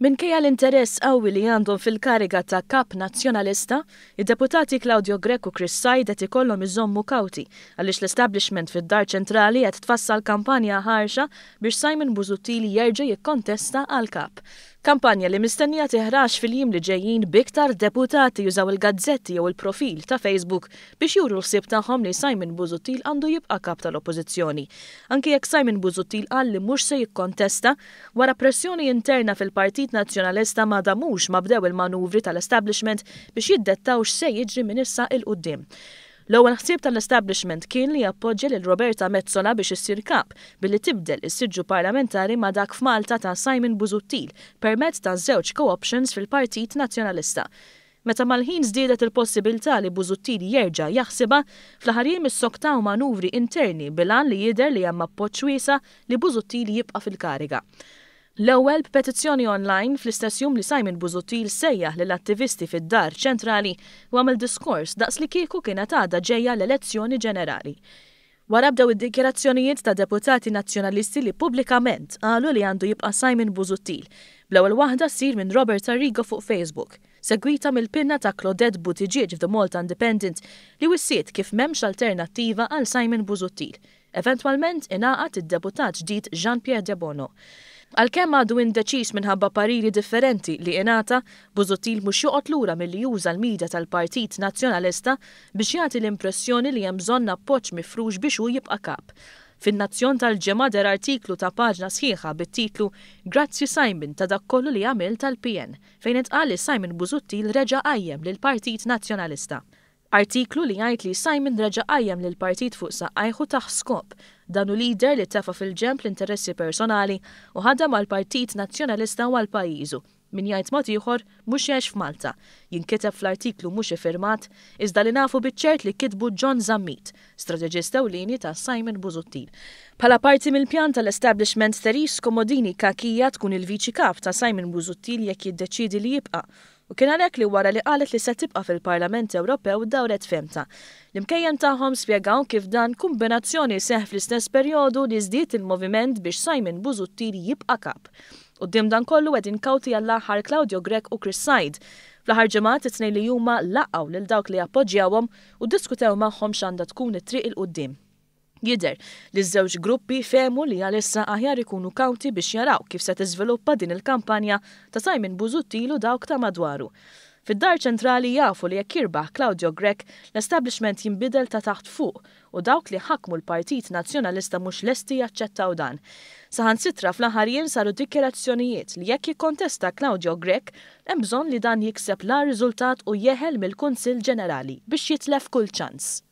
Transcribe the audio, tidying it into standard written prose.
Minkejja l-interess qawwi li għandhom fil-kariga ta' Kap Nazzjonalista, id-Deputati Claudio Grech u Chris Said qed ikollhom iżommu kawti għaliex l-establishment fid-Dar Ċentrali qed tfassal kampanja ħarxa biex Simon Busuttil jerġa' jikkontesta għal Kap. Kampanja li mistennija tiħrax fil-jiem li ġejjin b'iktar deputati jużaw il-gazzetti jew il-profil ta' Facebook biex juru l-ħsieb tagħhom li Simon Busuttil għandu jibqa' Kap tal-Oppożizzjoni. Anki jekk Simon Busuttil qal li mhux se jikkontesta, wara pressjoni interna fil-Partit Nazzjonalista ma damux ma bdew il-manuvri tal-establishment biex jiddettaw x'se jiġri minn issa 'l quddiem. L-ewwel ħsieb tal-establishment kien li jappoġġja lil Roberta Metsola biex issir Kap billi tibdel is-siġġu parlamentari ma' dak f'Malta ta' Simon Busuttil permezz ta' żewġ co-options fil-Partit Nazzjonalista. Meta mal-ħin żdiedet il-possibiltà li Busuttil jerġa' jaħsibha, fl-aħħar jiem issoktaw manuvri interni bil-għan li jidher li hemm appoġġ wiesa' li Busuttil jibqa' fil-kariga. L-ewwel b'petizzjoni online fl-istess jum li Simon Busuttil sejjaħ lill-attivisti fid-Dar Ċentrali u għamel diskors daqslikieku kienet għadha ġejja l-elezzjoni ġenerali. Wara bdew id-dikjarazzjonijiet ta' deputati Nazzjonalisti li pubblikament qalu li għandu jibqa' Simon Busuttil, bl-ewwel waħda ssir minn Robert Arrigo fuq Facebook, segwita mill-pinna ta' Claudette Buttigieg f'The Malta Independent li wissiet kif m'hemmx alternattiva għal Simon Busuttil. Eventwalment ingħaqad id-deputat ġdid Jean Pierre Debono. Għalkemm għadu indeċiż minħabba pariri differenti li ingħata, Busuttil mhux joqgħod lura milli juża l-media tal-Partit Nazzjonalista biex jagħti l-impressjoni li hemm bżonn appoġġ mifrux biex hu jibqa' Kap. Fin-Nazzjon tal-Ġimgħa deher artiklu ta' paġna sħiħa bit-titlu Grazzi Simon ta' dak kollu li għamilt għall-PN, fejn intqal li Simon Busuttil reġa' qajjem lill-Partit Nazzjonalista. Artiklu li jgħid li Simon reġa' qajjem lill-partit fuq saqajh u tah skop. Dan hu leader li tefa' fil-ġenb l-interessi personali u ħadem għall-Partit Nazzjonalista u għal pajjiżu. Min jgħid mod ieħor, mhux jgħix f'Malta. Jinkiteb fl-artiklu mhux iffirmat, iżda li nafu biċ-ċert li kitbu John Zammit, strateġist ewlieni ta' Simon Busuttil. Bħala parti mill-pjan tal-establishment Therese Comodini Cachia tkun il-Viċi Kap ta' Simon Busuttil jekk jiddeċiedi li jibqa'. U kien għalhekk li wara li qalet li se tibqa' fil-Parlament Ewropew dawret fehmtha. L-imkejjen tagħhom spjegaw kif dan kumbinazzjoni seħħ fl-istess perjodu li żdied il-moviment biex Simon Busuttil jibqa' Kap. Quddiem dan kollu qegħdin kawti għall-aħħar Claudio Grech u Chris Said. Fl-aħħar ġimgħat it-tnejn li huma laqgħu lil dawk li jappoġġjawhom u ddiskutew magħhom x'għandha tkun it-triq 'il quddiem. Jidher li ż-żewġ gruppi fehmu li għalissa aħjar ikunu kawti biex jaraw kif se tiżviluppa din il-kampanja ta' Simon Busuttil u dawk ta' madwaru. Fid-Dar Ċentrali jafu li jekk jirbaħ Claudio Grech, l-establishment jinbidel ta' taħt fuq u dawk li ħakmu l-Partit Nazzjonalista mhux lesti jaċċettaw dan. Saħansitra fl-aħħar jiem saru dikjarazzjonijiet li jekk jikkontesta Claudio Grech, hemm bżonn li dan jikseb l-agħar riżultat u jeħel mill-Kunsill Ġenerali biex jitlef kull ċans.